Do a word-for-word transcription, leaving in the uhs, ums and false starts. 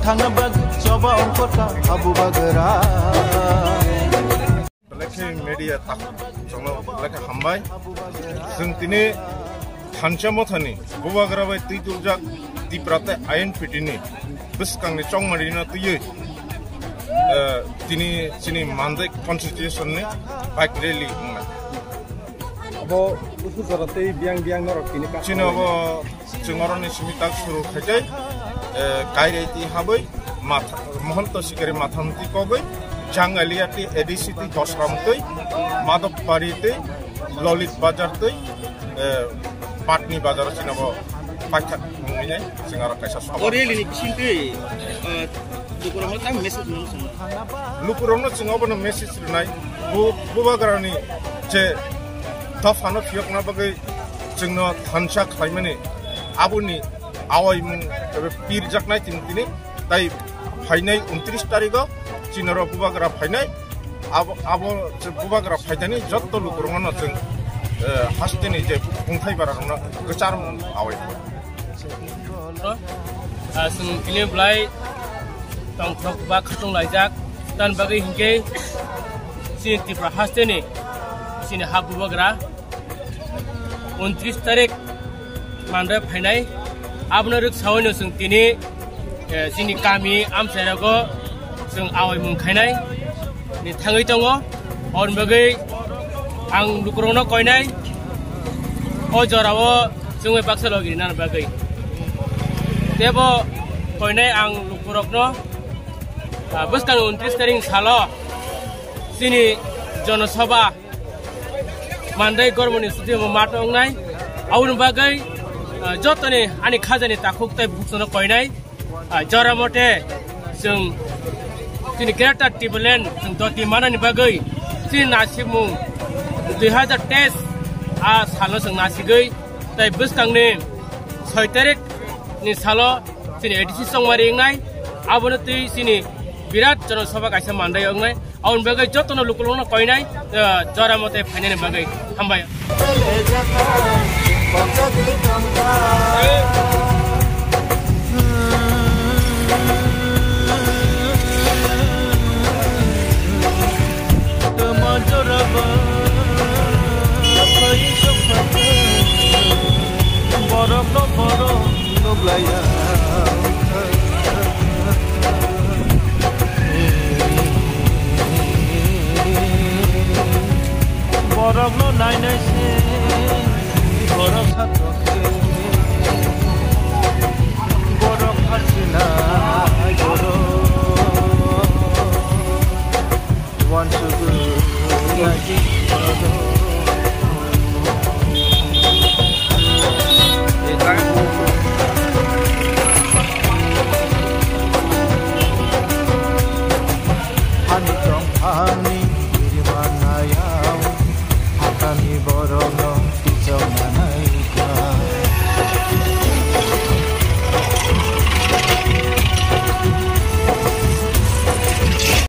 Thangna bag choba ongkota abu bagra. Lekhe media tak chongno lekhe hambai. Chwng tini thansa mothani bubagra bai twi tuljak Tipra tei I N P T ni bwskangni chongmarino twiwi, eh, tini chini Mandai constitution ni bike rally wngnai. Abo usu jora tei biang biang norok tini ka chini abo chwng oroni simi tak suru khaijai, eh, Kairai twi habwi Matha-, Mohonto Sikari Mathamti kogwi Jangalia twi A D C twi Dosram twi Madhobpari twi Lolit Bazar twi, eh, Patni Bazar chini abo paithak wngwi nai chwng aro kaisa sabha. O rally ni bisingtwi, eh, lukurokno tamo message rwno chwng? Lukurokno chwng obono message rwnai, bu-, bubagrani je dophano phiyokna bagwi chwngno thansa khlaimani aboni awaimung ebe pirjaknai tini tini, tai phainai untris tarigo chinoro bubagra phainai, abo, abo je bubagra phainani jotto lukurokno chwng, eh, hasteni je bungthai bararokno kwchar mung awai. Ah, chwng tini belai tongthok ba khatung laijak, tan bagwi hinkhe chini Tripura hasteni chini ha bubagra untris tarik Mandai phainai, abono rwksaoino chwng tini, eh, chini kami amchairogo chwng awaimung khainai ni thangwi tongo. Aboni bagwi ang lukurokno koinai o jorao chwngwi baksa logi rinani bagwi. Tebo koinai ang lukurokno, ah, bwskang untris tarik salo chini jonosabha Mandai gormoni suti mo mato wngnai. Aboni bagwi, ah, jotoni ani khajani takhuk tei buksono koinai. Ah, jora mote chwng chini Greater Tipraland chwng doti manani bagwi chini nasikmung dui hazar teis a salo chwng nasigwi tei bwskangni soi tarik ni salo chini A D C chongmari wngnai. Abono twi chini birat jonosabha kaisa Mandai wngnai. Aboni bagwi jotono lukurokno koinai, eh, jora mote phainani bagwi hambai. Borok no borok nuklaiya. Borok no nainai se, borok satok se, borok harsinai borok. Wansugwi nai borok. Hani tongthani kirimanayao, hakani borok